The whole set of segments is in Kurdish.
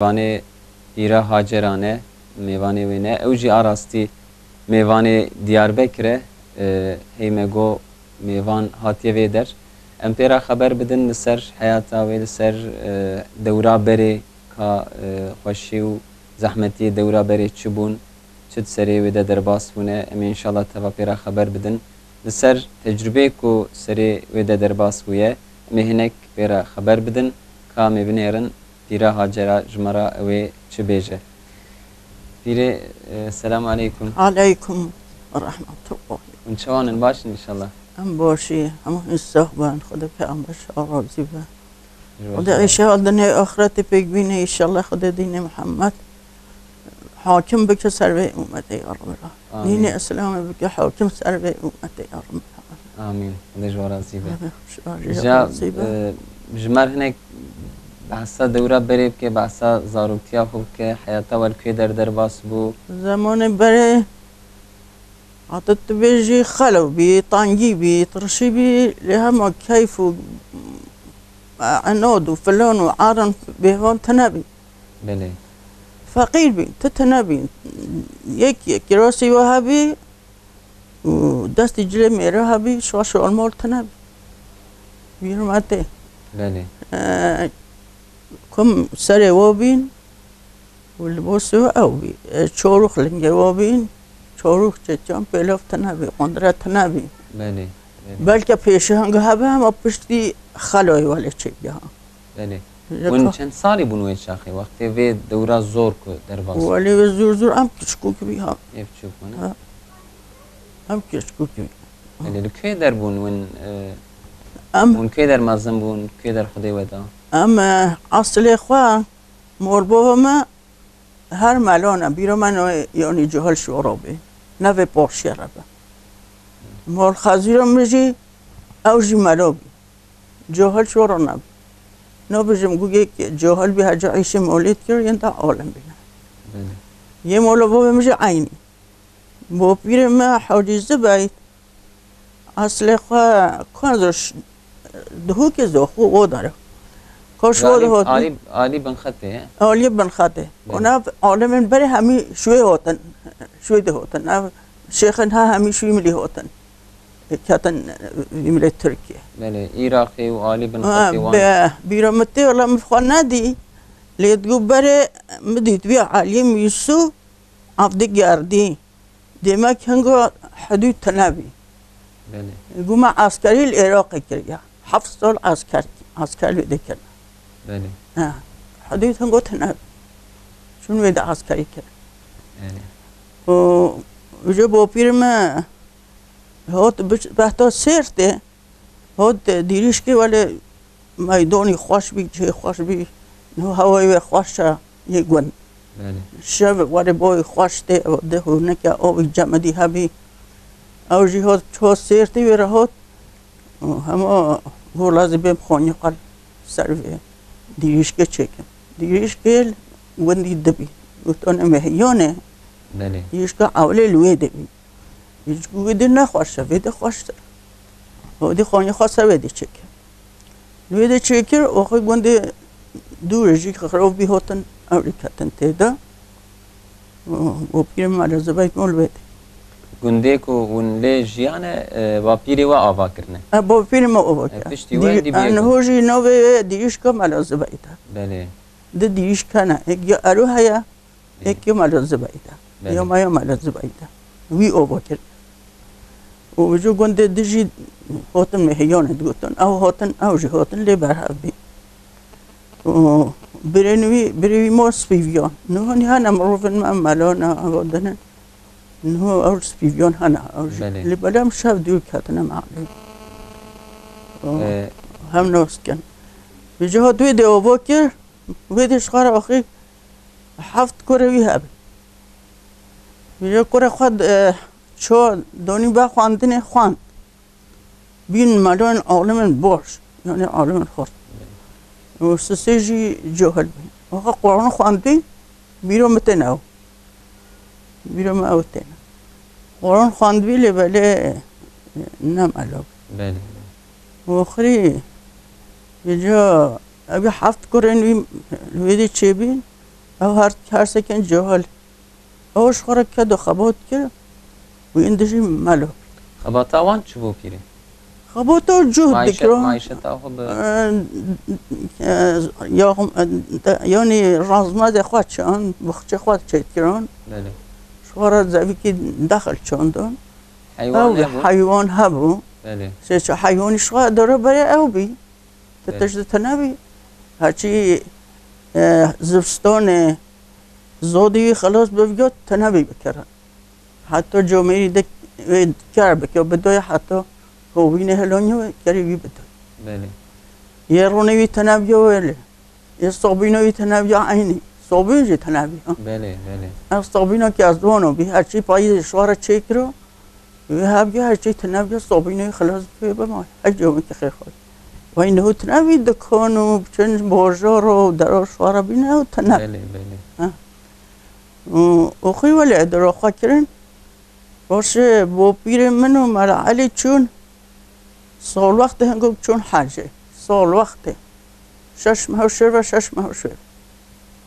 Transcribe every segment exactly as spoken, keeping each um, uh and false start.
Mêvanê Pîra Haceran e, mêvanê wê ne. Ew jî a rastî mêvanê Diyarbekir e. E, hey me got mêvan hatiye vê der. Em pê re xeber bidin li ser heyata wê, li ser, e, dewra berê ka, e, xweşî û zehmetiyê dewra berê çi bûn, çi di serê wê de derbas bûne. Em ê înşallah teva pê re xeber bidin. Li ser tecrubeyê ku serê wê de derbas bûye, em ê hinek pê re xeber bidin. Ka em ê binêrin, Pîra Hacera ji me re ew ê çi bêje. Pîrê, e, selamu aleykum. Aleykum rahmetullah. Hûn çawan in, baş in înşallah? Em başî, hemû hîn sax bin, Xwedê pê em baş razî be. Ji we Xwedê jî razî. Înşallah dinê axretê pêk bîne, înşallah Xwedê dînê Muhammed hakim bike ser vê ummetê ya Rabbi. Amîn. Dînê Îslamê bike hakim ser vê ummetê ya Rabbi. Amîn. Xwedê ji we razî be. Amîn. Ji we jî Ja, razî be. E, ji me re hinek behsa dewra berê bike, behsa zaroktiya xwe bike, heyata we li kê der derbas bû? Zemanê berê, hata tu bêjî xelo bî, tangî bî, tirşî bî, lê hema keyf û, e, enod û filan û arin bêvan tune bî. Belê. Feqîr bî, tu tune bî. Yek, yek kirasî we hebî û destî cilê mêre hebî, şaş û almol tune bî. Bîr me tê. Belê. E, kum serê we bîn û libosê we ew bî. E, çorûx lingê we bîn, çorûx çeçan pêlav tune bî, qondire tune bî. Belê, belê. Belke pêşihange hebe hema piştî xeloyê welê çêbiha. Belê. Hûn çend salî bûn wê çaxê, wextê vê dewra zor ku derbas bû? Welê wê zor zor em piçkûk bî ha. Ê piçûk bûn, e? Ha. Em piçkûk bî. Belê, li kê der bûn win, e, Em hûn kê der mezin bûn, kê der Xwedê we da? Em, e, eslê xwe morbova me her melana bîra me nayê, yanî cahil şora bê. Nevê paşiye re be. Mol xezîra min jî ew jî melo bî. Cahil şora nebî. Nabêjim ku yek cahil bî, heca îşê molê dikir, yên de alim bîne. Belê. Yê mola bavê min jî eynî. Bo pîrê me Hacî Zibeyt, eslê xwe Kurd ş-, Duhokê Zoxo o dere. Koş o Alî, dihotin. Alî, Alî bin Xetê, he? Alî bin Xetê. Belê. Ona alimên berê hemî şuê hotin. Şuê dihotin. Ev şêxin ha hemî şuê milî hotin. Ketin, e, milê Tirkiye. Belê, Iraqê û Alî bin Ha, Xetê wan. Be, bîra min tê, wela min xwe nedî. Lê digo berê min dît vî Alî Mîsû, Abdî Gerdî. Demek hingo hidûd tune bî. Belê. Guma eskerî li Iraqê kiriya. Heft sal esker, esker wê dikir. Belê. Ha, hidûd hingo tune bî. Çûn wê de eskerî kir. Belê. Û ji bo pîr me hot biç-, behta sêrtê, hot dirîşkê welê meydonî xweş bî, cihê xweş bî, niha hewayê wê xweş e, yê gund. Belê. Şev welê boyê xweş tê, ew di hûneke avî cemidî hebî. Ew jî hot ço sêrtê wê re hot. Hema hûr lazî bêm xonî qal ser vê dirîşkê çêkim. Dirîşkê li gundî dibî. Û tone mehiyane. Belê. Dirîşka ewlê li wê dibî. Ji ku wê dê nexweş e, vê dê xweştir. Wê dê xanî xwe ser wê dê çêkir. Li wê dê çêkir, oxê gundê dûrê jî xirov bî hotin, ew jî ketin tê de. Û, û pîrê me li Zibeyt bûn li wê dê. Gundê ku hûn lê jiyane, e, bapîrê we ava kirine? E, bapîrê me ava E, kir. piştî we Dî-, dî biyê e, gund. Niho jî navê wê dirîşka me li Zibeyt e. Belê. Di dirîşka ne. Yek ya Ero heye, Yek ya Melo Zibeyda. Belê. Ya me ya Melo Zibeyda. Wî ova kir. Û ji gundê dijî hotin mehiyane digotin. Ew hotin, ew jî hotin lê berhev bî. Û birên wî, birê wî mor spîviyan. Niha nîha ne mirovên me, em melana, ew dinin. Niha ew spîviyan hene. Ew jî. Belê. Lê belê em şev dûr ketine malê. Û Ee. Hem nas kin. Bi ciha duyê de ova kir. Wê dê ji xwe re axî heft kurê wî hebin. Vêca kurê xwe, e, ço donî be xwendinê xwend. Bîn meloyên alimên baş, yanî alimên xurt. Û sisê jî cahil bîn. Waxa Quran xwendbî, bîro min têne ew. Bîro min ew têne. Quran xwendbî lê belê, e, ne melo. Belê. Oxirî, vêca ev heft kurên wî li wê dê çêbîn, Ew her, her sekin cehal. Ew ji xwe re kedo xebat kir û yên dijî melo. Xebata wan çi bû pîrê? Xebata cuh Maîşet, dikiro. Maîşeta xwe bi E, e, ya, e, de, yanî razmedê xwe çan, bixçê xwe çêkiran. Belê. Ji xwe re zevikî dexil çandin. Heywan Ew hebû? Heywan hebû. Belê. Sê çi heywanî ji xwe dore berê ew bî. Ti Belê. Tişt di tine bî. Herçî, e, zivistanê zodî wî xilas bivgot, tine bî bikere. Heta comêrî de wê ker bike, bidoye heta hovînê hilonye wê kerî wî bidoye. Belê. Yê rûnê wî tine biyo wêlê. Yê sobîno wî tine biyo eynî. Sobîn jî tine biyo. Belê, belê. Ev sobîno ki ez dano bî, herçî payîzê ji xwe re çêkiro, wê hebgiyo herçî tine biyo, sobîno wî xilas biyo bima. Her comê ki xêr xwe. Wey niho tine bî dikan û biçin bajara û dera ji xwe re bîne û tine. Belê, belê. Ha. Û, û xî welê dera xwe kirin. Paşê bopîrê min û Mela Elî çûn, sal wextê hingo çûn hecê. Sal wextê. Şeş meh û şêr ve şeş meh û şêr.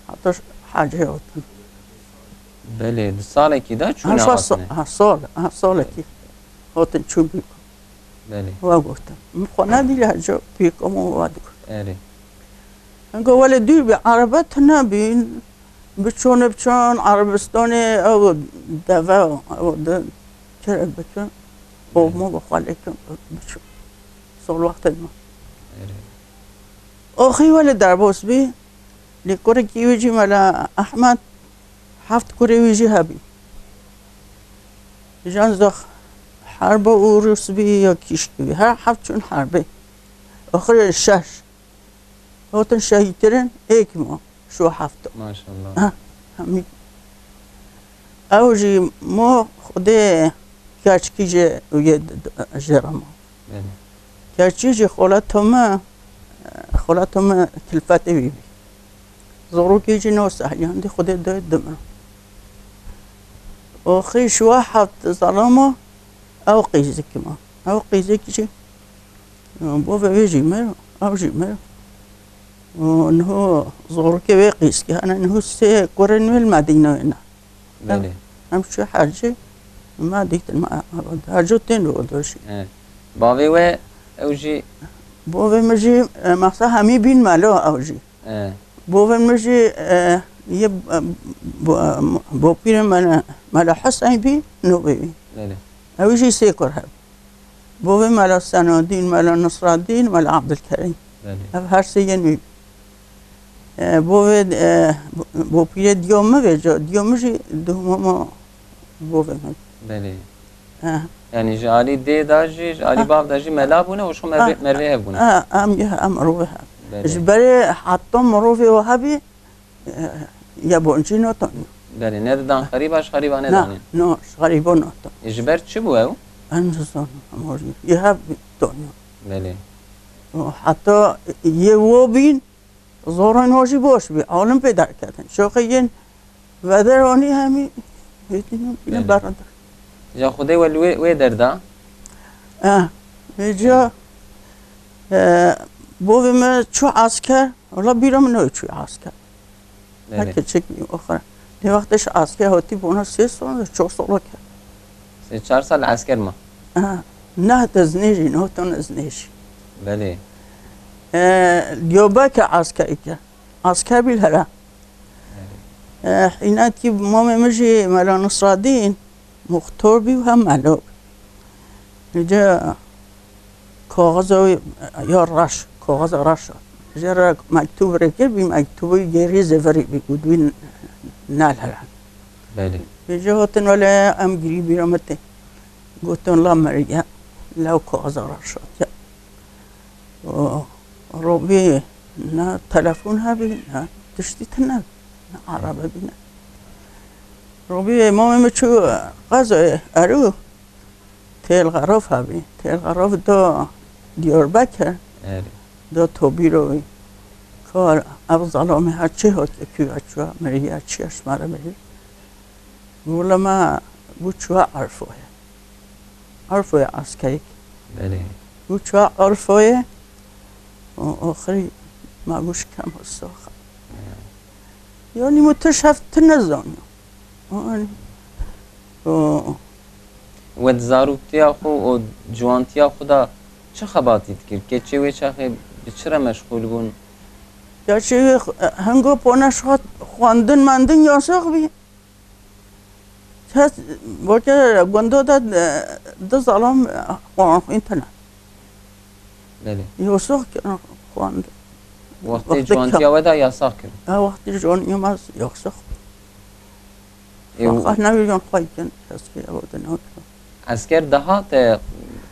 Heta hecê hatin. Belê, di salekî de çûne Ha, sa-, hatine. Ha, sal, ha, salekî. Hatin çûn bî. Belê. Wa gotin. Min xwe nedî lehçe pêka min wa digot. Erê. Hingo welê dûr bî, erebe tune bîn. Biçûn, biçûn Erebistanê, ew deve, ew di kire bikin. Belê. Ovmo bi xwe lêkin biçûn. Sol wextê ma. Erê. Oxî welê derbas bî. Lê kurekî wî jî Mela Ehmed, heft kurê wî jî hebî. Jan zax herba û rûs bî ya kîşk bî. Her heft çûn herbê. Oxirê şeş. Hatin şehîdkirin, êk ma, şo hefto. Maşallah. Ha, hemî. Ew jî ma Xwedê keçkî jê û yê d-, d-, jê re ma. Belê. Keçkî jî xoleta me, xoleta me kilfetê wî bî. Zorokê jî no sehliyandî Xwedê de dimir. Oxî şiwa heft zalama ew qîzik ma. Ew qîzik jî Bo ve wê jî mir, ew jî mir. Û niho zorokê wê qîskî hene, niho sê kurên wê li Medîneyê ne. Belê. Em çû hecî, me dîtin, me, hecî tên û do jî. Evet. Bavê we ew jî Bovê min jî, e, masa hemî bîn melo ew jî. Evet. Bovê min jî, e, yê, e, bo-, e, bopîrê me, Mela Huseyîn bî, nobê wî. Belê. Ew jî sê kur hebû. Bovê Mela Senadîn, Mela Nisradîn, Mela Abdulkerîm. Belê. Ev her sê yên wî. E, bovê, e, bo-, bopîrê diyo min vêca, diyo min jî dihmama bovê min. Belê. Ha. Yani ji alî dê de jî, ji alî Ha. bav de jî mela bûne û şu mervê, Ha. mervê hev bûne. Ha, em, em mirovê hev. Belê. Ji berê heta mirovê we hebî, e, yabancî natanî. Belê, ne didan xerîba, ji xerîba Na, nedanî. no, ji xerîba natanî. E, ji ber çi bû ew? Em nizanin, em orî. Yê hev tanî. Belê. Û heta yê wo bîn, zorên ho jî boş bî. Alim pê derketin. Şoxê yên vederanî hemî hêdî ne Belê. berda. Ya Xwedê we li wê, wê derda? E, vêca, e, bovê me çû esker, wala bîra min newe çû esker. Belê. Her keçik oxir. Lê wextê ji askê hatî bona sê sal, çar sal ke. Sê çar sal li esker ma? Ha, neh diznê jî, neh ton diznê jî. Belê. E, Diyarbekir askerî ke. Asker bî li here. Belê. E, hînetî mamê min jî Mela Nisradîn, muxtor bî û hem melo bî. Îca kaxiza wî ya reş, kaxiza reş e. Jê re mektûb rê kir bî, mektûbê gêrî zêverî bî, got wî nel here. Belê. Îca hatin wele em girî bîra me tê. Gotin la meriye, lew kaxiza reş hatiye. Û robî ne telefon hebî, ne tiştî tune, ne erebe bîne. Robî mamê min çû qezayê Erû, Têl Xeraf hebî. Têl Xeraf da Diyarbekir, Erê. da Tobîrovî. Kar ev zalamê her çê hatiye kû ya çûya, miriye çiya ji me re mirî. Wila me bû çûya Erfoyê. Erfoyê askerîk. Belê. Bû çûya Erfoyê. O, oxirî me bû şikemo soxa. Yanî min tişt hev tu nezaniya. Yanî, o, We di zaroktiya xwe û ciwantiya xwe de çi xebatî dikir? Keçê wê çaxê bi çi re meşxûl bûn? Keçê wê xwe-, hingo pone şixat xwendin mendin yasax bî. Kes, weke gunda de, e, du zalam, e, xwan xwîn tine. Belê. Yasax kirin xwendin. Wextê Wextê ciwantiya ke- we de yasax kirin. Ha, wextê ciwaniya me yasax. Ê, û- Xwe navêjan xwe kin, kes ki ew din ew. Esker dihate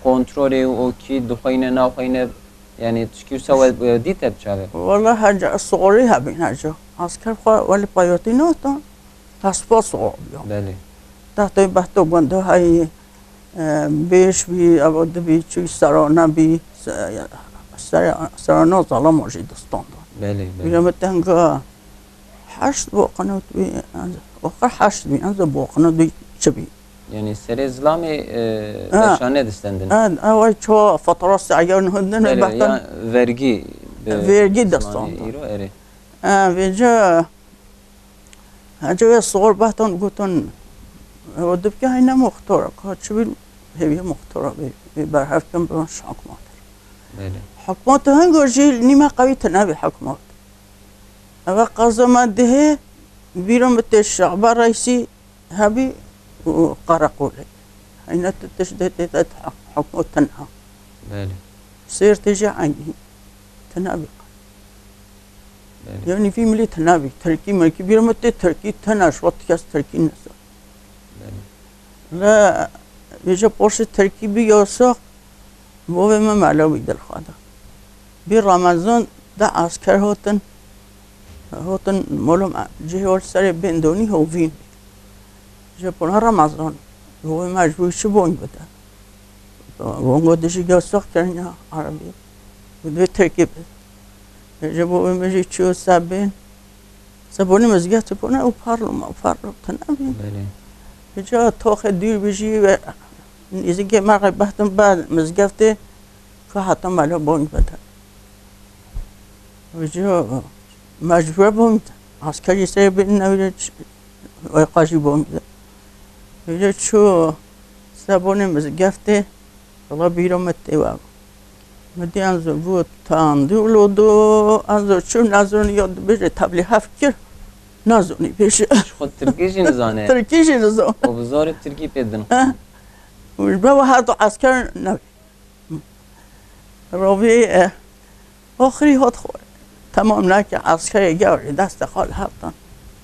kontrolê û kî dixweyne naxweyne, yani tişkî wisa we, we dîte bi çavê? Wala hece sigarî hebîn hece. Esker xwe welî payotî nota. Hespa sigar biya. Belê. Tahtê behto gunda heyî, e, bêş bî, ev dibî çû serana bî, se-, sera-, serana zalama jî distan da. Belê, belê. Bîra min tenga heşt bo qenot bî, oxir heşt bî, enza bo qenot bî çi bî. Yani serê zilamê, e, Ha. Leşane distendin. Ha, ew ay ço fatura seyan hundin Belê, behtan ya vergî bi Vergî zimanê distan da. Îro erê. Ha, vêca Hece wê sigar behtan gotin, ew dibke heyne muxtora, ka çi bî hêviye muxtora bê, bê berhev kin biban şakmat. Belê. Hikmat hingo jî nîme qewî tine bî hikmat. Eve qaza me dihê, bîro min tê Şehba Reysî hebî û qereqolê. Heyne tu tişt dê tê te hikmat tine. Belê. Sêr tê jî eynî. Tine bî. Belê. Yanî vî milî tine bî. Tirkî mirkî bîra min tê tirkî tine ji wextî kes tirkî nizan. Belê. Le vêje poşê tirkî bî yasax, bavê min melo bî dilxwe de. Bî Remezan de esker hatin, hatin malum cihê wal serê bêndonî hovîn bî. Ji pona Remezan, bavê me ji bo çi bong bide? Bongo dijî yasax kirine erebî. Divê tirkî be. Ji bo wê min jî çû sebên. Sebonî mizgeft bûne û parlo ma parlo tune bî. Belê. Ca toxê dûr bijî ve nêzîkê me rê behtin be mizgeftê ka heta melo bong bide. Ca mecbur bûn. Askerî serê bin newire ç-, wê qajî bong bide. Vêca çû sebonê mizgeftê. Wala bîra me tê we. Me dî enzo got tandî û lodo, enzo çû nazon ya dibêje teblî hef kir. Nazonî bêje. Ji xwe tirkî jî nizane. Tirkî jî nizan. Û bi zorê tirkî pê din. He. Û ji ber we her du esker ne. Rovî, e, Oxirî hot xwe. Temam nake eskerê gewrî destê xwe li hev dan.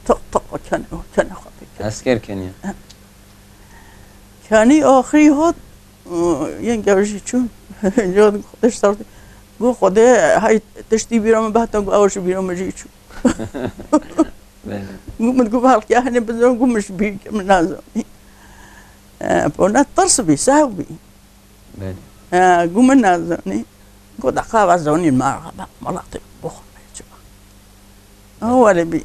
Tiq tiq û kenê û kenê xwe dikir. Esker keniye. Kenî oxirî hot, û yên gewr jî çûn. Yo Xwedê ji ser got Xwedê hey tiştî bîra min behtan got ew ji bîra min jî çû. Belê. Got min got belkî henê bizan got min ji bîr kir min nazanî. E, bona tirs bî, sew bî. Belê. E, got min nazanî. Got, "Deqa ve zonî me re be, welatê bixwe be çi be." Ew were bî.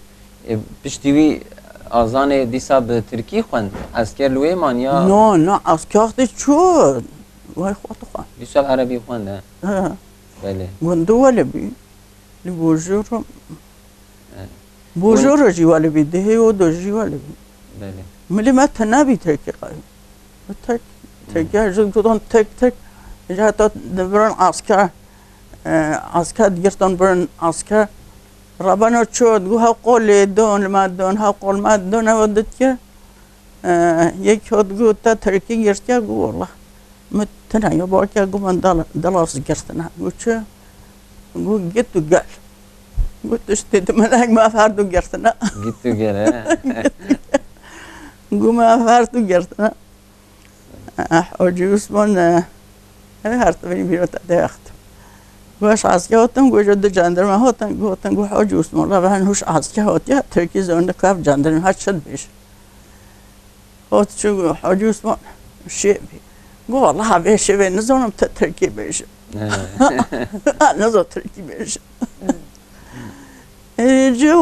E, piştî wî azanê dîsa bi tirkî xwend. Esker li wê man ya? No, no, esker de çû. Way xwe tu xwe. Dîsa erebî xwend, he? He. Belê. Gundu were bî. Li Bojor. He. Bojor jî were bî, dihê o do jî were bî. Belê. Milê me tine bî tirkî qay. Tirk, Tirkiye ji gotan tirk, tirk. Ji heta dibirin asker, e, asker digirtan birin asker. Rabana ço, digo hew qol lê don, li me don, hew qol me don, ew dikir. E, yek hat got, "Te tirkî girtiye?" Got, "Wallah, min tune ya, balkî got min dal-, delas girtine." Got, "Çi?" Got, "Git û gel." Got, "Tiştê tu min, me ev her du girtine." Git û gel, he. Got, "Me ev her du girtine." Eh, Hacî Osman, eh, ev her tevî bîra te de wext. Got, "Ez aske hatim." Got, "Ji du jandarma hatin." Gotin, got, "Hacî Osman, la ben hoş aske hatiye, tirkî zon dikav jandarma ha çi dibêj." Hot çû Hacî Osman şêvî. Got, "Walahi vê şêvê nizanim te tirkî bêje." He. Niza tirkî bêje. Ê, ji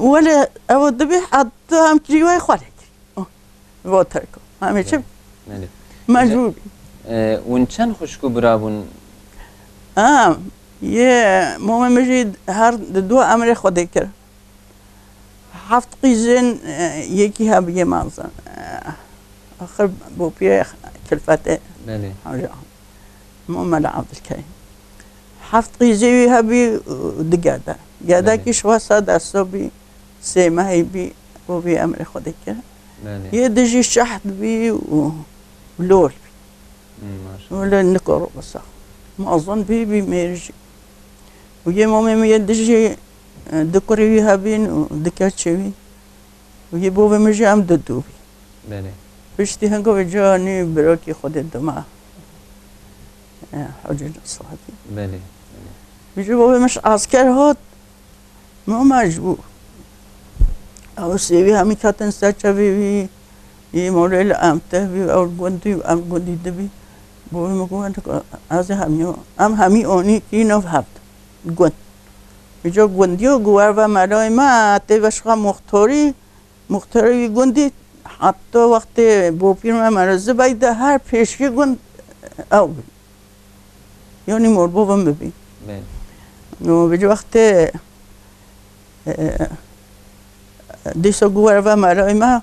wele ew dibê heta em kirî wê xwe lek. Oh, got tirk. Em ê çi? Belê. Mecbûr bî. Ê, hûn çend xwişk û bira bûn? Ha, yê momê min jî her di du emrê Xwedê kir. Heft qîzên, e, yekî hebiyê mezin. E, axir bopîrê Kilfetê. Belê. Hacî Muhammed Abdülkerim. Heft qîzê wî hebî û du gede. Gedekî Belê. Ji xwe sa desta bî, sê mehî bî, û vî emrê Xwedê kir. Belê. Yê dijî şehd bî û lol bî. Hmm, maşallah. Wele nikor wisa. Mazin bî, bî mêr jî. Û yê mamê min yê dijî, e, du kurê wî hebîn û du keçê wî. Û yê bovê min jî em du dû bî. Belê. Piştî hingo vê canî birokî Xwedê dima. E, Hocê Nasratî. Belê, belê. Vî jî bovê min ji asker hat, Mama ji bo. Ew sêvî hemî ketin ser çavê wî, yê molê li em te bî, ew gundî, em gundî dibî. Bovê min got, ez ê hemî, em hemî onî kî nav heft. Gund. Îca gundiyo, gu wer ve melayê me, tê ve şixa muxtarî, muxtarê wî gundî, heta wextê bopîr me Melo Zibey de her pêşkê gund ew bî. Yanî morbovin bibî. Belê. Û vêca wextê, e, dîsa gu wer ve melayê me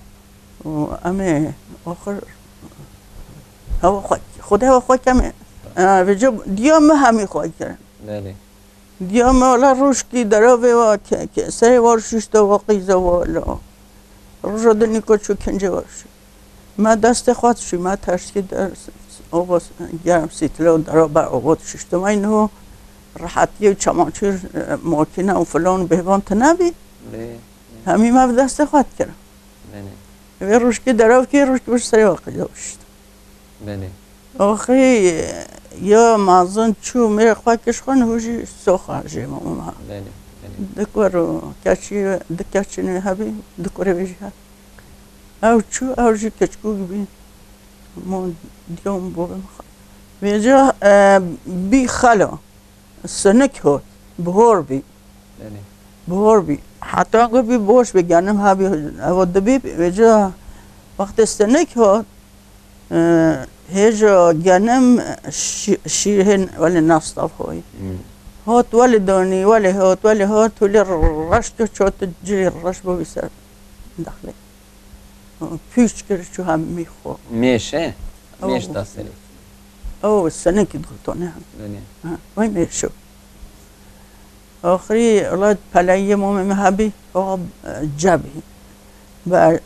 û em ê axir hewa xwe, Xwedê hewa xwe kemê. E, vêca diya min hemî xwe kirin. Belê. Diya min wela rojkî deravê wa ke-, ke-, serê war şişta wa qîza wa la. Roja dinî ko çû kincê wa şû. Me destê xwe dişî, me tersî der, ova germ sîtile û dera ber ova dişiştim. Ay niho rehetiyê û çamaşîr, e, makîne û filan bêvan tune bî. Lê. Hemî me bi destê xwe dikirin. Belê. Vê rojkê derev kê, rojkê bi serê wa qîza şiştim. Belê. Oxî ya mazin çû mêrê xwe kir ji xwe, niho jî soxa jê mama. Belê, belê. Di kur û keçî, di keçînê hebî, di kurê wê jî hebî. Ew çû, ew jî keçikûk bî. Mon diyon bo vê xwe. Vêca, e, bî xela. Sinik hot, bihor bî. Belê. Bihor bî. Heta ku bî boş bî, genim hebî, ewa dibî, vêca wextê sinik hot, e, hêja genim şî-, şîr hên welê nastav hoyî. Hmm. Hot welê donî, welê hot, welê hot, hulê reş kir, çot cilî reş bû vî ser daxilê. Pûç kir çû hemî xwe. Mêş e? Ew Mêş da serê. Ew senekî dixutone. Belê. Ha, vay mêşo. Axirî wela peleyê mamê me hebî, o, e, cebî. Be,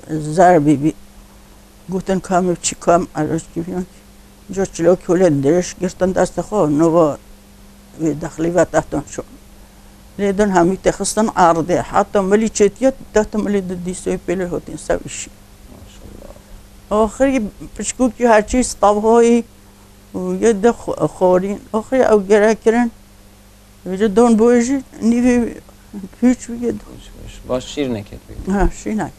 zer bîbî. Gotin kam ev çi kam, ev çi kî filan. Jo çilokî holê dirêj girtin destê xwe, nova wê dexlî ve tehton şo. Lê din hemî têxistin erdê. Heta milî çêtiye, dehta milî di dîsoyê pêlê hotîn sev îşî. Maşallah. Oxirî piçkûkî herçî stavhoyî û yê di xo-, xorîn. Oxirî ew gere kirin. Vêca don boyê jî nîvê pûç bûye. Baş şîr neket bî. Ha, şîr neket.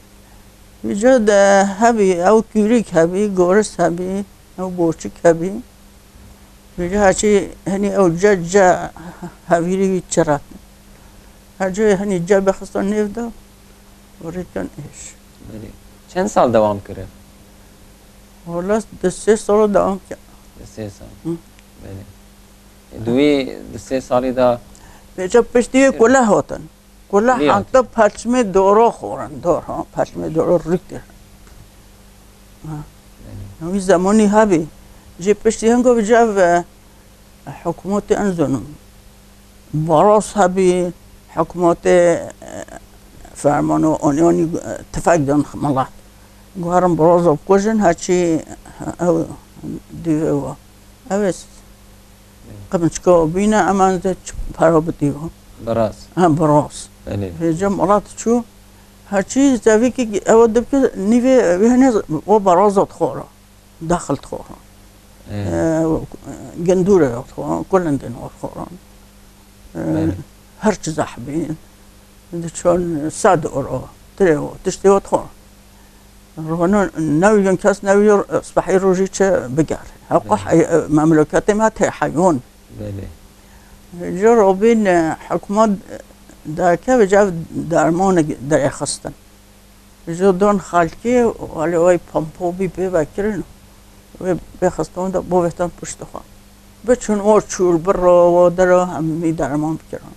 Vêca de hebî, ew kûrîk hebî, goris hebî, ew boçik hebî. Vêca heçî henî ew ce, ce hevîrî wî çirat. Her cihê henî ce bixistan nêv de û rêkan êş. Belê. Çend sal dewam kir? Wala di sê sala dewam kir. Di sê sal. Hı. Belê. Di wî di sê salî de Vêca piştî wê kule hatin. Kule Vî hanta perçmê doro xorin, dor, ha, perçmê doro rûk kir. Ha. Belê. Wî zemanî hebî. Jê piştî hingo vêca ev, e, hikûmetê en zonim. Baros hebî, hikûmetê, e, fermano, onî, onî, e, tifek dan milet. Guherin barozo bikujin, heçî, e, ew dîvê wa. Ew ê s-, qimiçka û bîne, eman de çi para bidî û. Biraz. Ha, biraz. Belê. Vêca milet çû, herçî zevîkî ew dibike nîvê wê hene o baraza dixora. Daxil dixora. Ê. E, gindûre dixora, kulindên dixora. E, Belê. Her çi zehbîn. Diçon sad oro, tirê o, tiştê o dixo. Rono newiyon kes newiyo spehî rojî çi bigere. Hewqa Belê. Hey-, memleketê me tê heyon. Belê. Ji robîn, e, hikûmet derkeve, ji ev dermanek derêxistin. Ji don xelkê, welê wey pompo bî pê vekirin. Wê pê xistin de bo vêtan pişt xwe. Biçin o çûl, biro, o dero, hemî derman bikirin.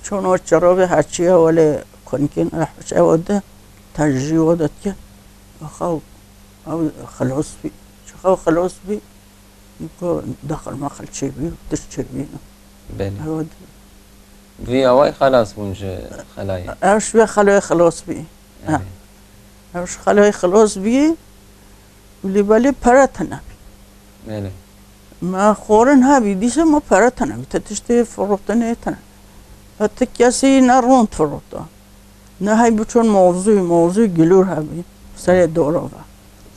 Çûn o çirobê herçiye welê Konikên rehmiş ew de, tejî o de dikin. Xew, ew xelos bî. Çi xew xelos bî, ku daxil maxil çêbî, tişt çêbî. Belê. Ew de. Vî awayî xelas bûn ji xelayê. Ew ji vê xeloyê xelos bî. Ha. Erê. Ew ji xeloyê xelos bî, lê belê pere tune bî. Belê. Me xorin hebî, dîsa me pere tune bî. Te tiştê firotinê tune. Heti kesî ne rond firota. Ne hey biçûn mozû, mozû gilûr hebî. Serê doro ve.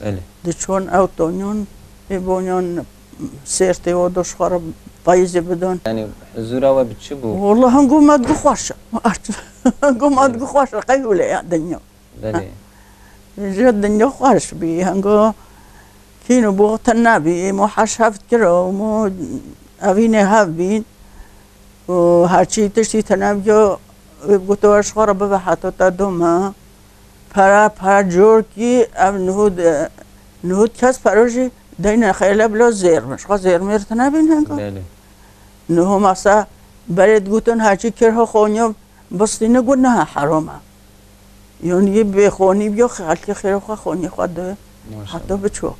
Belê. Diçûn ew tonyon, ê bonyon sêrtê o do ji xwe re payîzê bidon. Yani huzura we bi çi bû? Wallah, hingû me digu xweş e. Hingû me digu xweş e. Qey wile ya dinya. Belê. Ji dinya xweş bî. Hingû kîn û box te nebî. Mo heş heft kiro, mo evînê hev bîn. Û herçî tiştî tune biyo, wê bi goto ji xwe re bibe heta te dome. Pere, pere cor kî ev nihûd, nihûd kes pere jî deyne xêle bila zêrme. Ji xwe zêrmêr tune bîn hingû. Belê. Niho masa berê digotin herçî kir ho xoniyo bistîne got niha herom e. Yanî yê bêxonî biyo, xelkê xêra xwe xonî xwe di Maşallah. Heta biço.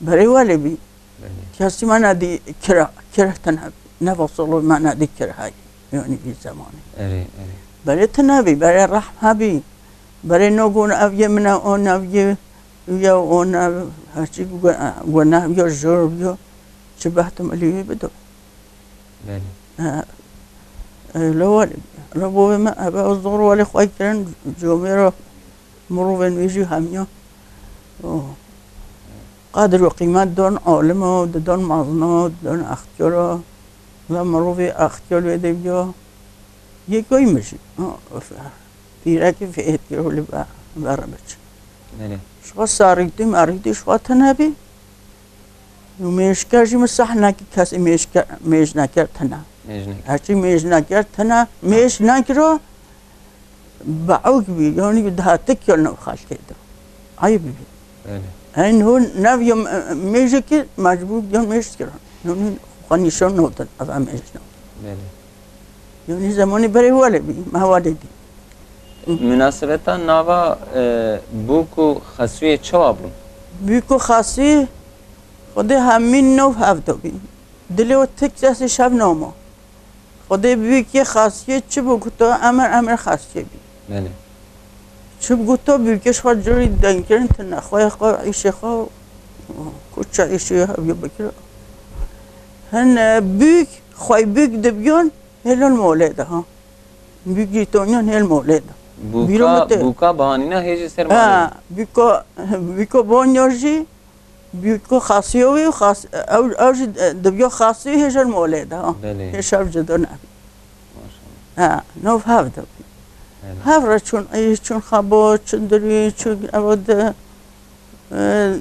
Berê welê bî. Belê. Kesî me nedî kira, kir tine, ne vasolo me nedî kir hay. Yanî vî zemanê. Erê, erê. Berê tine bî, berê rehm hebî. Berê no gon ev yê min e, on ev yê, ya on ev, herçî gu-, guneh biyo, jor biyo. Çi behtim ilî wê bido. Belê. E, e, lo welê, lo bo me, ebe o zor welê xwe kirin, comêro mirovên wî jî hemiya. O, qedir û qîmet don alimo, didon mazno, didon extiyoro. Ve mirovê extiyol wê de biyo. Yê koy min jî. O, pîrekî fêhetiyo li ve, ve re biçin. Belê. Ji xwe sarîtî merîtî ji xwe tune bî. Û mêjker jî min seh nekî kesî mêjke-, mêj neker tune. Mêj neker. Herçî mêj neker tune, mêj nekiro, be'ûk bî, yanî dihatik yo nav xelkê de. Eyb bî. Belê. Hey niho nav yo, e, mêjekî mecbûr yo mêj kirin. Yanî xwe nîşan nodin, eva mêj nodin. Belê. Yanî zemanî berê wele bî, me wele dî. Munasebeta nava, e, bûk û xesûyê çawa bûn? Bûk û xesû, Xwedê hemî nav hev de bî. Dilê we ti kesî şev namo. Xwedê bûkê xesûyê çi bû ku to emir, emir xesûyê bî. Belê. Çi bû ku to bûkê ji xwe curî dengkirin tune. Xweyê xwe, îşê xwe, kuça îşê hev yo bikir. Hin, e, bûk, xwey bûk dibiyon, Hêlin molê de, ha. Bûk jî tonyan hêl molê de. Bûka, Bîro min tê. Bûka bihanîna hê jî ser malê. Ha, bûka, bûka bonyo jî, bûka xasiyo wî, xas-, ew, ew jî dibiyo xasiyo hê jêr molê de, ha. Belê. Hê şev ji dune. Maşallah. Ha, nav hev de. Belê. Hev re çûn, ey çûn xebo, çûn dirî, çûn ew de, e,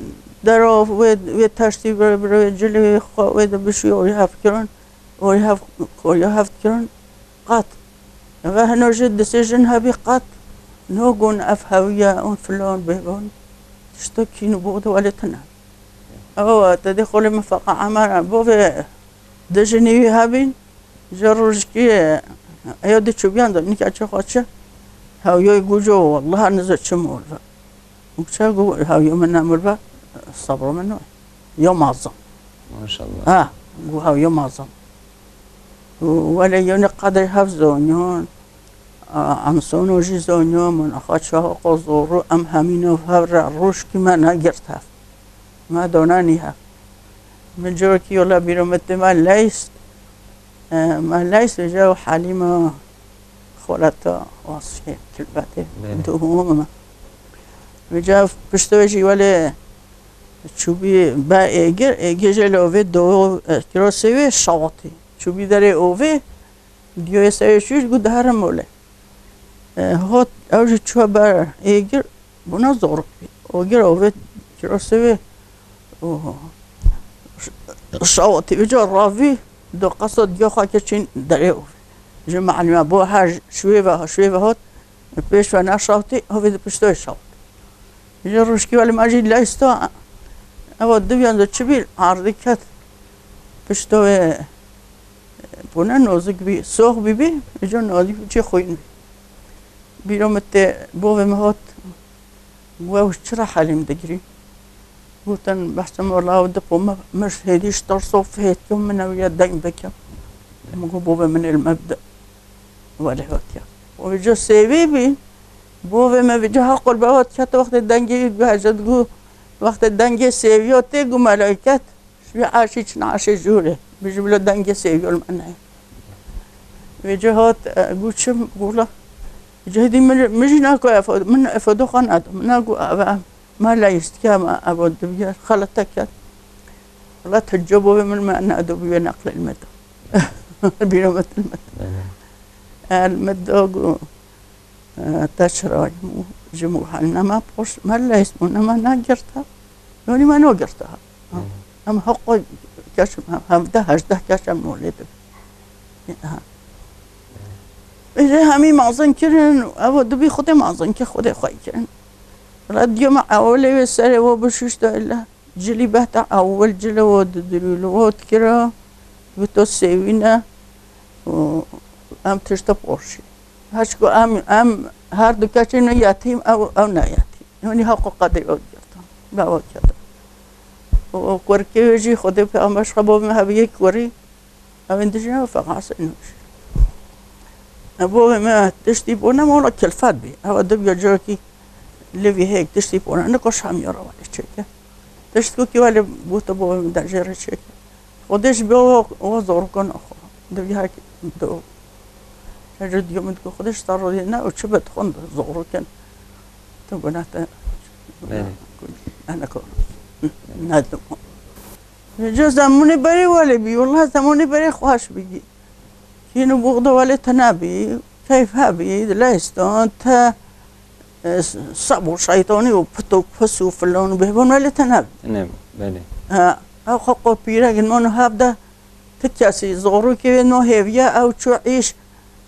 dero wê, wê teştî bi, bi, wê cilê xwe, wê de bişiyo, wê hev kirin. Orî hev, koriya hev kirin qet. Eve hino jî disê jin hebî qet. No gon ev hewiye on filan bêgon. Tişto kîn û bo de welê tine. Ew te dê xolê min feqa emera. Bo vê di jinî wî hebîn. Ji rojkî eyo di çûbiyan de nika çi xwe çi. Hewiyoy guco, wallahi nizo çi mol ve. Û çawa got, hawîyo min nemir be, sabra min no. Yo mazin. Maşallah. Ha, got hawîyo mazin. Û wele yonê qedrê hev zonyon, a, em sono jî zonyon, min axa çawa qo zoru, em hemî nav hev re rojkî me negirt hev. Me donanî hev. Min cawekî yola bîro min tê me leyst. E, me leyst vêca û Halîma xoleta Wasfê Kilbetê. Belê. Duhum me. Vêca piştê wê jî welê çûbî be êgir, êgir jê li ovê do, e, kiro sê wê şawatî. Çûbî derê ovê, diyo yê sewê şûş got diherim olê. E, hot, ew jî çû ber êgir, bûna zorik bî. Ogir ovê kiro sê wê, û şawatî vêca ravî, do qeso diyo xwe kir çîn derê ovê. Ji malîme bo her şûyê ve, şûyê ve hot, pêş ve neşawtî, ovê di piştê wê şawt. Ji rojkî welê me jî leysta, ewa diviyan de çi bî, ardî ket. Piştê wê, bûne nozik bî, sox bî bî, vêca nozik bî, çi xwîn bî. Bîro min tê, bovê min hot, got, "Ew çira Helîm digirî?" Gotin, "Behsa mala ew diqo me, min ji hêdî ji terso fêt kim, min ew ya deng bikim." Min got, "Bovê min ê li me bide." Welê hatiye. Û vêca sêvî bî, bovê me vêca ha qurbe hatiye, tu wextê dengê wî guhece digo, wextê dengê sêviyo tê gu melayket, ji wî aşî çin aşê jûrê, bi ji bila dengê sêviyo li me neyê. Vêca hat, e, gu çim, gu la, vêca hêdî min, min jî nako efo, min efodo xwe nado, min nago eve, me leyîstiya me evo dibiye, xelete ket. Wela tu cebovê min me nado bi wê neqlê li me da. Bîra me til me da. Belê. El me da gu, e, te çirayî û ji mû hel nema poş, me leyîst bû, nema nagirta. Yanî me nagirta. Belê. Em heqo keç, hevdeh hejdeh keç em nolê dibin. Ha. Êdî hemî mazin kirin, ew dibî xwedê mazin kir, xwedê xwe kirin. Wela diyo me ewilê wê serê we bişuşto ile. Cilî behta ewil cile we didirû li we dikira. Bi to sêwîne û em tişta poşî. Heçku em, em her du keçê ne yetîm, ew, ew ne yetîm. Yanî heqo qedrê ew girtin. Be ew kete. Û kurkê wê jî Xwedê pê em beş xwe bo me hebiyê kurî. Ew ên dijî ew feqasê nûş. Ev bo me tiştî bo ne mola kilfet bî. Ew dibiya carekî lêvî hêk tiştî bo ne. Niko şamiya re welê çêke. Tişt ku kî welê bo te bo me de jê re çêke. Xwedê ji bo o, o zorkan o xwe. Dibiya hek do. Şecu diyo min ku Xwedê ji te razî ne û çi be dixwin zorkan. Tu guna te. Belê. Ene ko. Ne tu. Ji zemunê berê welê bî, wela zemunê berê xweş bî. Kîn û buxda welê tune bî, keyf hebî, leystan, te, e, seb û şeytanî û pit û pis û filan û bêhvan welê tune bî. Tune bî, belê. Ha, ew xwe qo pîrek in, mano hev de ti kesî zorûkê wê no hêviye, ew çû îş,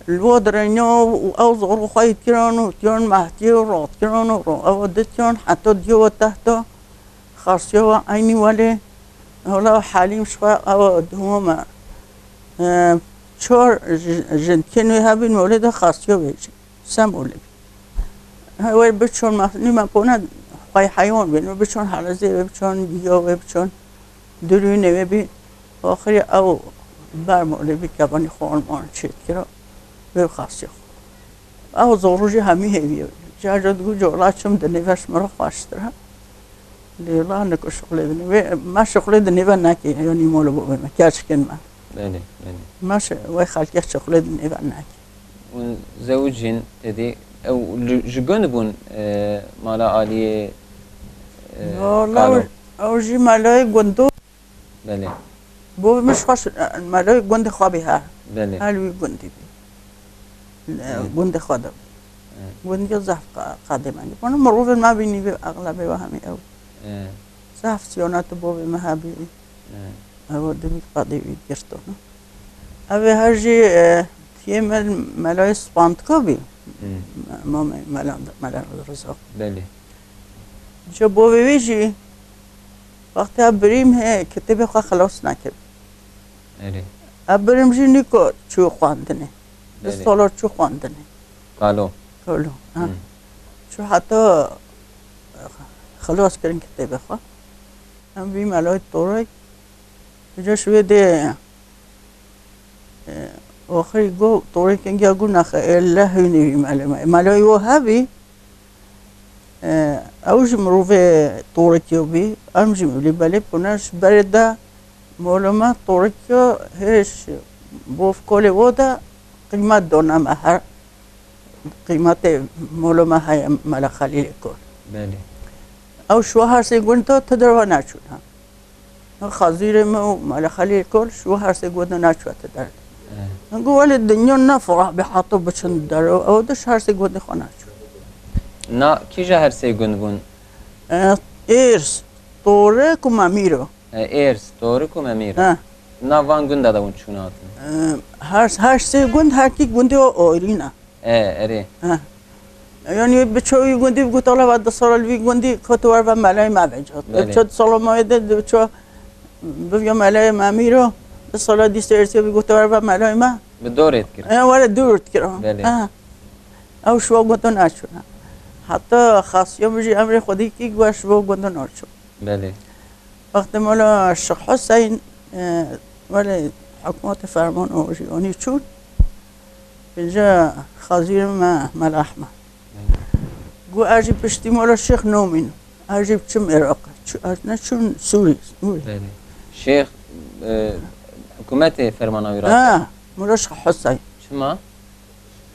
Li we dirêniyo û ew zor xwe yî kirin û tiyon mehtiyê û rot kirin û ro-, ew ditiyon heta diyo we tehta xasiyo we eynî welê. Wela Helîm ji xwe ew dihome, e, çar ji-, jin tikin wê hebîn welê de xasiyo wê jî. Sembolê bî. He, wê biçon me, nî me pone xwey heywan bîn, wê biçon helezê, wê biçon giya, wê biçon Dirûnê wê bî, axirî ew ber malê bî, kevanî xwe alman çêdikira, wê xasiya xwe. Ew zorû jî hemî hêviye. Car car digo cola çim dinê ve ji min re xweştir e. Lê wela niko şixulê dinê. Wê me şixulê dinê ve nekê, yanî molo bo me, keçikên me. Belê, belê. Me şi-, wê xelkê şixulê dinê ve nekê. Hûn zewicîn, tedî ew li, ji gund bûn, e, mala aliyê, e, Wala Kalo? Ew, ew jî melayê gundo. Belê. Bo min xweş, e, melayê gundê xwe bî ha. Belê. Her wî gundî bî. E, Hı. Gundê xwe de. Hı. Gundiya zehf qa-, qadê me. Bana mirovên me bînî bî, exlebê we hemî ew. Hı. Zehf siyonat bo vê me hebî. Hı. Ew dibî qadê wî girtona. Ev ê her jî, e, tiyê me melayê Spandka bî. Hmm. Me-, mamê Mela, Mela Rıza. Belê. Ji bo vê wî jî wextê ev birîm hê kitêbê xwe xilas nekir. Erê. Ev birîm jî nîko çû xwendinê. Belê. Sala çû xwendinê. Kalo. Kalo, ha. Hmm. Çû heta, e, xilas kirin kitêbê xwe. Em vî melayê Torek. Îca ji wê dê, e, oxirî got, Torê Kingiya got, "Nexe, ê le hûnî wî melê me." Melayê wo hebî, e, ew jî mirovê Torekiyo bî, em jî milî belê bûne, ji berê de molo me Torekiyo hêj bo kolê wo de qîmet done me her. Qîmetê molo me heye Mela Xelîlê Kol. Belê. Ew şiwa her sê gund de ti derve neçûn ha. Xezîrê me û Mela Xelîlê Kol şiwa her sê gund de neçû ti derve. Eh. Got, "Welê dinya ne ferah bê heta biçin derve." Ew de ji her sê gundê xwe neçûn. Na kîja her sê gund bûn? Eh, Êrs, Torik û Memîro. Eh, Êrs, Torik û Memîro. Ha. Na van gunda de hûn çûn hatin? Eh, her, her sê gund, her kî gundê o oyrî ne. E, erê. Ha. Yanî biço wî gundî, bi gotala va di sala li vî gundî, kotu wer ve melayê me vêca. Belê. Biço di sala me de, biço bivya melayê me mîro, di sala dîste ersiya vî gotu wer ve melayê me. Bi dorê dikir. E, were dûr dikir. Belê. Ha. Ew şiva gundin naçûna. Heta xasiya min jî emrê Xwedê kî guya şiva gundin naçûn. Belê. Wextê mala Şix Huseyn, e, welê hikûmetê ferman û jî anî çûn. Vêca xazîrê me Mela Ehmed. Got, ez jî piştî mala Şêx namînim. Ez jî biçim Iraqê. Çi-, ez neçûm Sûrî, Sûrî. Belê. Şêx, e, hikûmetê fermana wî Ha, rake. Mala Şêx Huseyn. Çima?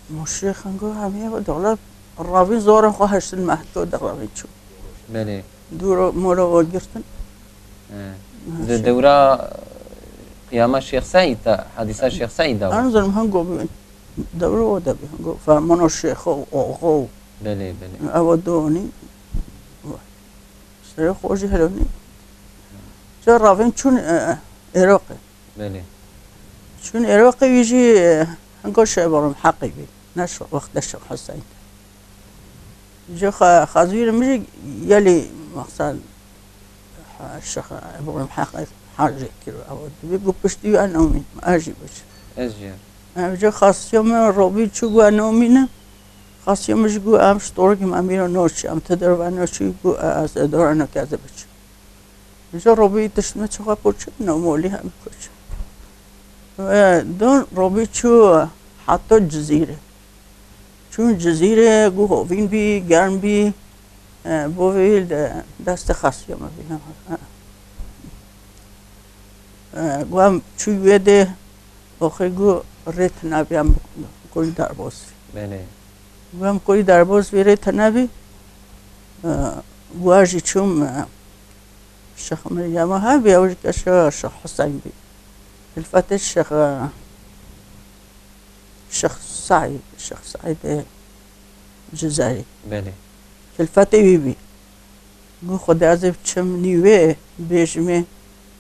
Ma Şêx Hingo hemiye ve dixla ravîn zorin xwe hiştin mehto de ravîn çû. Belê. Dûro mala we girtin. He. Ha, Di Şêx. dewra qiyama Şêx Seîd de, hadîsa Şêx Seîd de. An zanim Hingo bi dewra o de bi Hingo. Fermano Şêxo, oxo. Belê, belê. Ewa donî. Şêx xwe jî helonî. Ca ravîn çûn, e, Iraqê. Belê. Çûn Iraqê wî jî, e, hingo şebarim heqî bî. Ne şi-, wextê Şêx Huseyn. Ji xe-, xezûrê min jî gelî mexsel, ha, Şêx Îbrahîm Heqî hacê kiro. Ew dibî ku piştî wî ez namînim, ez jî biçim. Ez jî. Ev ji xasiya min robî çû ku ez namînim. Xasiya min jî ku em ji torikê me mîra naçî, em ti derve naçî ku ez ê dora neke ez ê biçim. Ji robî tişt me çixa poçin, namolî hem koç. Ve don robî çû heta Cizîrê. Çûn Cizîrê, gu hovîn bî, germ bî, e, bo vî de destê xasiya me bî. E, gu em çû wê de, oxê gu rê tine bî, em kurî derbas bî. Belê. Gu em kurî derbas bî, rê tine bî. E, gu ez jî çûm, e, Şêx Meryema hebî, ew jî keşa Şêx Huseyn bî. Hilfetê Şêx, Şêx Seîd, Şêx Seîdê Cizerî. Belê. Hilfetê wî bî. Gu Xwedê ez ê biçim nî wê bêjimê,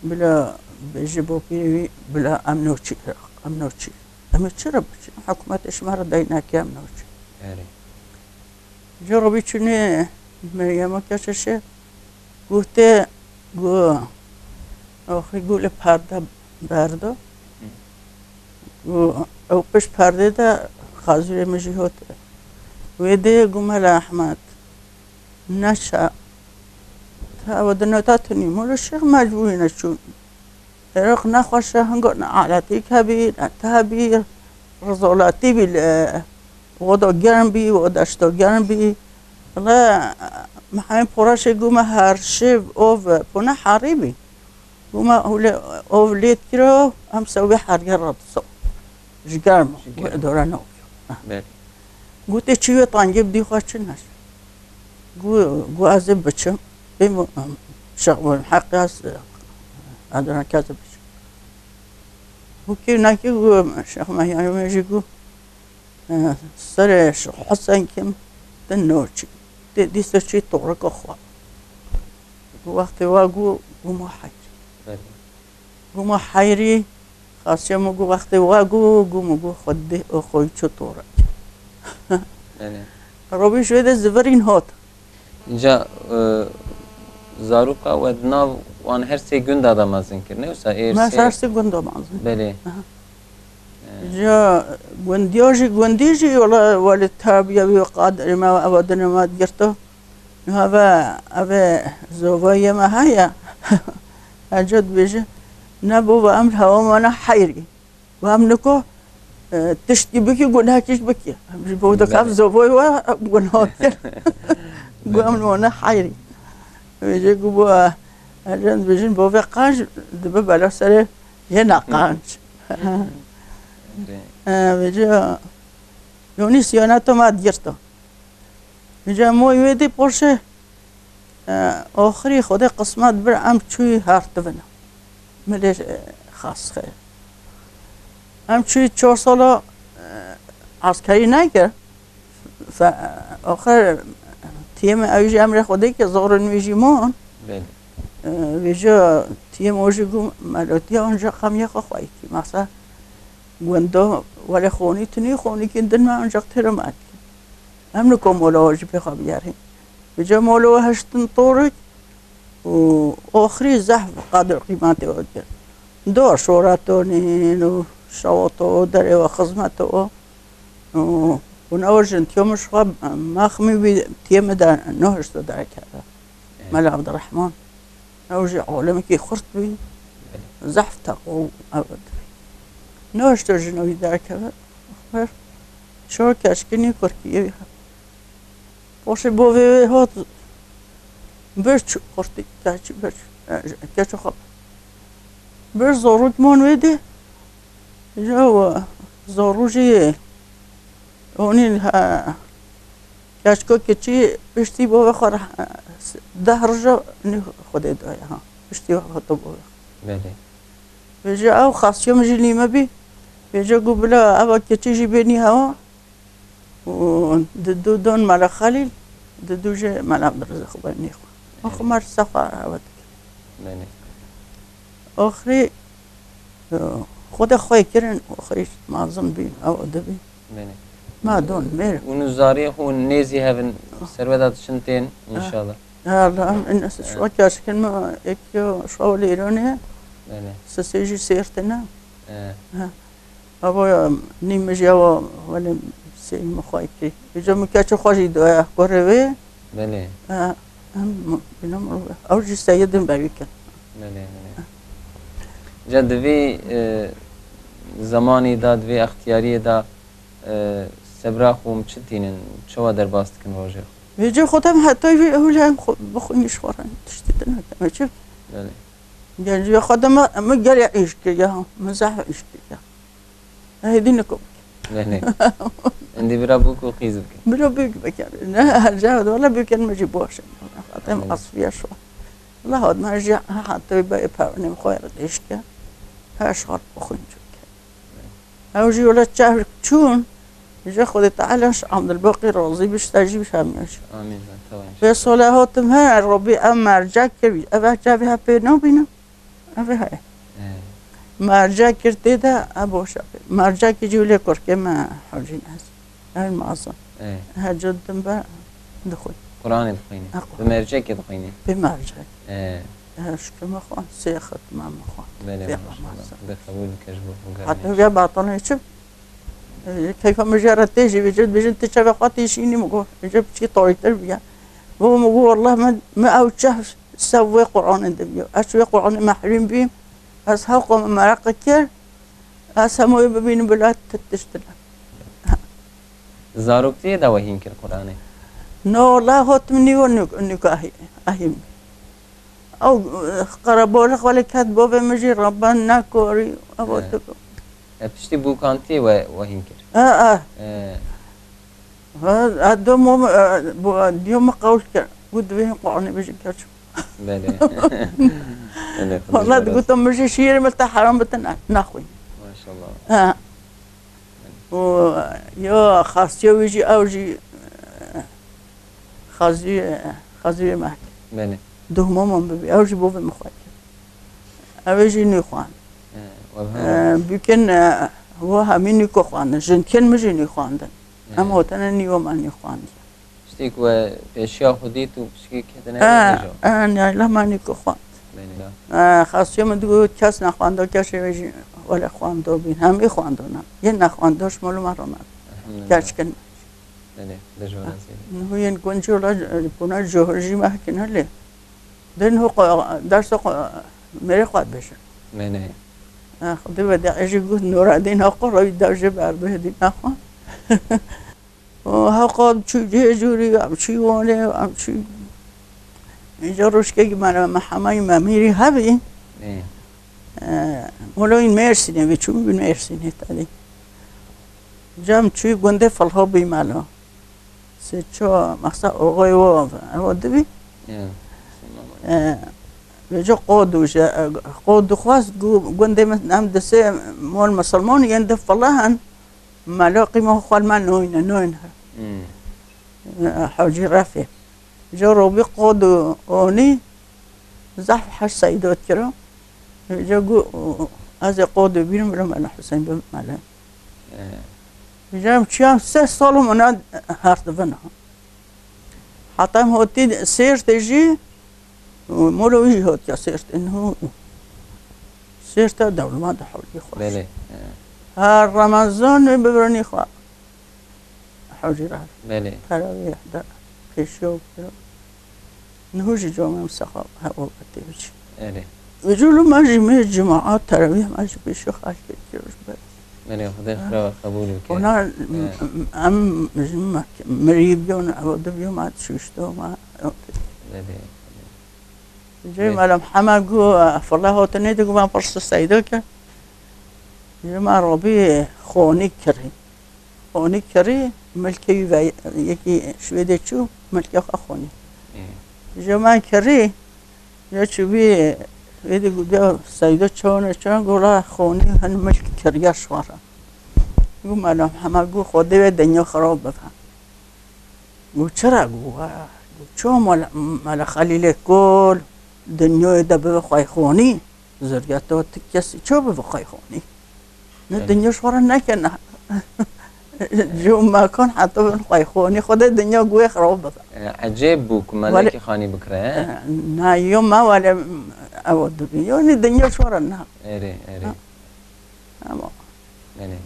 bila bêje bo pîrê wî, bila em noçî, em noçî. Em ê çi re biçin? Hikûmetê ji me re deynekê em noçî. Erê. Ji robî çûnê Meryema Keşeşê gotê, gu, oxî gu li perde berdo. Gu ew pişt perdê de xazûrê min jî hot. Wê dê gu Mela Ehmed, neşe. Ta ew di nota tunî. Molo Şêx mecbûrî neçûn. Iraq nexweş e, hingo ne aletîk hebî, ne te hebî, rizolatî bî li oda germ bî, oda deşto germ bî. Wele, Mihemed Poraşê gu me her şev ov pûne herî bî. Gu me hûlê ov lê dikiro, em sewbê hergê re diso. Ji germ, Ji germ. Dora ne. Belê. Gotê çi wê tangê bidî xwe çi neş. Gu, gu ez ê biçim. Bêm, em, şex, em, heqê ez, e, adana kez biçim. Gu kê nekê gu, em, şex me yanê me jî gu, e, serê şex Hesen kim, te noçî. Te dîsa çi torika xwe. Gu wextê wa gu, gu ma heyr. Belê. Gu ma heyrî, xasiya min gu wextê wa gu, gu min gu xwe dê, xwe çi tore. Belê. Robî ji wê de zivirîn hot. Înca, e, zaroka we di nav wan her sê gunda de mezin kir, ne wisa? Êr Me sê her sê gunda mezin. Belê. Aha. E. Ji gundiya jî, gundî jî, wela, welê tabiya wî qadirê me, ewa dinê me girto. Niha ve, eve zovayê me heye. Ece dibêje, ne bo ve em li hewa me ne heyrî. Ve em niko, e, tiştî bikî, gunehekî jî bikî. Em ji bo de kav Belê. Zovayê we gunah kir. Gu em Belê. Li wana heyrî. Vêce gu bo, e, ece dibêjin bo ve qanc dibe bela serê yê neqanc. Belê. E, vêce, yonî siyoneta me digirta. Îca moy wê dê poşe, e, oxirî Xwedê qismet bir em çûyî hertivine. Milê, e, xas xeyr. Em çûyî çar sala, e, eskerî nekir. Fe-, oxir tiyê min ew jî emrê Xwedê ki zorin wî jî mon. Belê. E, vêca tiyê min o jî gu melotiya onca qamiya xwe xweyî kî. Masa Gunda welê xonî tunî, xonîkên din me ancak têre me dikî. Em li ku mola we jî pê xwe biyarîn. Vêca mola we hiştin torik û oxirî zehf qedir qîmetê we dikin. Do şoretonîn û şewato derê we xizmeto û Hûn ew jin tiyo min ji xwe, maxmî wî tiyê min de nehişto derkeve. Mela Abdurrahman. Ew jî alemekî xurt bî. Zehf teqo ew dibî. Nehişto jin wî derkeve. Xwer. Şor keçkinî kurkiyê wî. Poşê bovê wê hat. Bir çû xurtî, keçî bir çû. E, keço xwe. Bir zorû dimon wê dê. Ji ew zorû jî honî, he, keçko keçî piştî bovê xwe re, he, deh roja nî Xwedê daye, ha. Piştî wê hato bovê xwe. Belê. Vêje ew xasiyo min jî lî me bî. Vêje got bila eva keçî jî bênî hewa. Û di dû don Mela Xelîl, di dû jî Mela Abdurrezzaq xwe nî xwe. Û xwe mer sefa ewe dike. Belê. Oxirî, e, xwe de xwe kirin, oxirî mazin bî, ew dibî. Belê. Ma don mêr. Û nûzariyê xwe nêzî hevin, serweda diçin tên, inşallah. Ya Allah, em, en, ez şwa kaşkin ma, ek yo şwa lêrone. Belê. Sisê jî sêrtine. E. Ha. Ava ya, nî min jî ava, wele sê min xwe kir. Îca min keçê xwe jî doya kurê wê. Belê. Ha, em bîna mirov e. Ew jî seyidin berî kin. Belê, belê. Ca di vê, e, zemanê de, di vê extiyariyê de, e, sebra xwe em çi tînin, çawa derbas dikin rojê xwe? Vêcê xwe dem heta vê ew lem xwe bixwînî ji xwe re tiştî din heke me çi? Belê. Genciya xwe de me, me gelê îş kiriya, me zehf îş kiriya. Hêdî niko bike. Belê. Endî bira bûk û qîz bike. Bira bûk bike. Ne, her ca de wala bûkên me jî baş in. Xatem Belê. Asfiya şo. Allah hat me jî ha, ha, tey be pewnê xwe re dêşke. Her şart bixwîn çûke. Ew jî wele çav çûn, ji Xwedê Teala ji Abdulbaqî razî bî, ji te jî, ji hemiyan jî. Amîn, ben, tamam. Vê sole hatim he, Robî ev mercek kir, ev çavê he pê nabînim. Ev heye. He. Mercek kir tê de, ev boşa pê. Mercekî jî wele kurkê me Hocî Nez. Ev mazin. Ê. Hecû didim be dixwîn. Qur'anê dixwînî? Ha, Qur'an. Bi mercekê dixwînî? Bi mercek. Ê. He, şikê me xwend, sê xetma me xwend. Belê, Pêxember maşallah. sallallahu Xwedê qebûl bike ji bo xwe. Heta germê. Ya batanê çi? Ê, keyfa min jê re tê jî, vêjin, vêjin ti çavê xwe tê şînî min got. Vêjin piçkî tarîtir bûye. Bo min got, wallah min, min ew çav sev wê Qur'anê dibiyo. Ez wê Qur'anê mehrûm bîm. Ez hewqa min mereqe kir. Ez hemûyê bibînim bila ti tişt ne. Zaroktiyê de we hîn kir Qur'anê? No, la hot min nîyo nûk, nûk ahî-, ahîm. Ew, eh, qerebolix welê ket bovê min jî Rabban nekorî, ew He. tu- E, piştî bûkantiyê we, we hîn kir? Ha, ha. E. Ha, ha, do mo, eh, bu, diyo me qewl kir. Got divê hîn Qur'anê bijî keç. Belê. Belê, Xwedê Valla jê razî. digotin min jî şîrê min te heram bitin, ne, naxwîn. Maşallah. Ha. Û ya xasiya wî jî, ew jî, e, xazî, xazî wê mehkê. Belê. Duhmaman bibî, ew jî bo vê min xwe kir. Ew ê jî nî xwend. E, we E, hem- bûkên, e, we hemî nîko xwendin. Jinkên min jî nî xwendin. E. Em hotine nî we me nî xwendiye. Tiştê ku we pêşiya xwe dît û pişkî ketine Ha, vêja. Ha, neyla me nîko xwend. Belê. Ha, xasiya min digot kes nexwenda, kesê wê jî wele xwendo bîn. Hemî xwendona. Yên nexwenda ji mala me re nebin. Elhamdulillah. Keçkin. Belê, Xwedê ji we razî be. Niho yên guncî wela, e, kuna johir jî mehkine lê. Dê niho qo-, dersa qo-, mêrê xwe dibêjin. Belê. Ha, Xwedê ve de jî got Nureddin ha qo re wî dev jê berdo hêdî nexwe. Û hewqa em çû cihê jûrî, em çû Wanê, em çû. Îca rojkekî me re Mihemayî Memîrî hebî. Ê. E, wilo wî Mêrsînê bî, çû bî Mêrsînê tedî. Cem çû gundê Filho bî melo. Sê ço, mexsa oxoyê wo, ew dibî. Ê. E, vêca qod û je, e, qod dixwest, gu-, gundê min em di sê mol misilman yên di Filho hin. Melo qîma xwe li me noyne, noyne. Hmm. Hewcî refê. Ji robî qod û onî zehf heş seydot kiro. Ji gu ez ê qod û bîrim biro Mela Huseyîn bi mele. Ee. Ji em çiyam sê sal û mena her dibin. Heta em hotî Sêrtê jî, molo wî jî hotiya Sêrtê, niho Sêrta dewlemend hewlî xweş. Belê, he. Her Remezan wê bi biranî xwe. Hewcî re Belê. Terawîh de pêşiya bikiro. Niho jî camê em seqa hewa ve tê biçî. Erê. Vêca li me jî mê cemaat terawîh me jî pêşiya xelkê dikir ji ber. Belê, Xwedê xira we qebûl bike. Ona He. em ji me mirî biyon, ew dibiyo me şuşto me. Belê. Jê Belê. Mela Mihemed got, fela hatinê digo me pirsi Seydo kir. Ji me Robî xonî kirî. Xonî kirî, milkê wî ve yekî Şwêdê çû, milkê xwe xonî. Ê. Ji me kirî, ya çûbî, wê digo bia Seydo çawan e, çawan gola xonî hin milk kiriya şwara. Got, Mela Mihemed got, Xwedê wê dinya xirab bibe. Got, çira? Got, we, got, çawa Mela, Mela Xelîlê Kol dinyayê de bibe xweyxonî? Zirgeta tu kesî çawa bibe xweyxonî? Ne Evet. dinya ji xwe re nekene. Ji mekan heta bin xweyxonî, Xwedê dinya guhê xirab bibe. E, ecêb bû ku Wele- melekî xanî bikire, he? E, na, yo me wele ew dibî. Yo, ne dinya ji xwe re ne. Erê, erê. Ha. Ama Belê.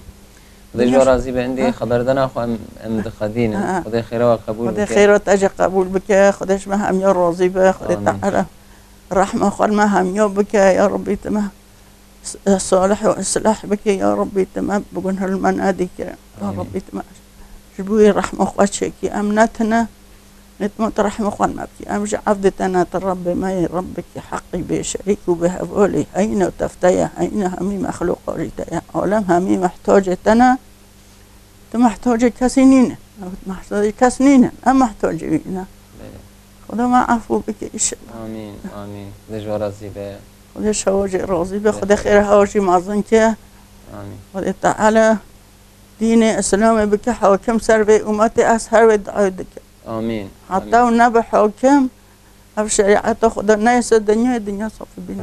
Xwedê ji we razî be, hindê Ha. xeberdana xwe em, em dixedînin. Ha. Xwedê xêra we qebûl Xwedê bike. xêra te jî qebûl bike. Xwedê ji me hemiya razî be. Xwedê Amîn. Teala rehma xwe li me hemiya bike. Ya Rabbî, tu me s-, salih û islah bike. Ya Rabbî, tu me bi gunhil me nedîke. Ya Amîn. Rabbî, tu me ji bo wî rehma xwe çêkî. Em ne tune Nêt me tu rehma xwe me bikî. Em ji evdê te ne, tu Rebbê me yê, Rebbekî heqî bê şerîk û bê hevalî. Heyne tefte ye, heyne hemî mexlûqa jî te ye. Alem hemî mehtacê te ne. Tu mehtacê kesî nîne. Ew mehtacê kes nîne. Em mehtacê wî ne. Belê. Xuda me efû bike îşellah. Amîn, amîn. Xwedê ji we razî be. Xwedê ji hewa jî razî be. Belê. Xwedê xêra hewa jî mezin ke. Amîn. Xwedê Teala dînê Îslamê bike hakim ser vê umetê, ez her wê duayê dikim. Amîn. Heta Amîn. Ew nebe hakim, ev şerîeta Xweda neyê ser dinyayê, dinya safî bîne.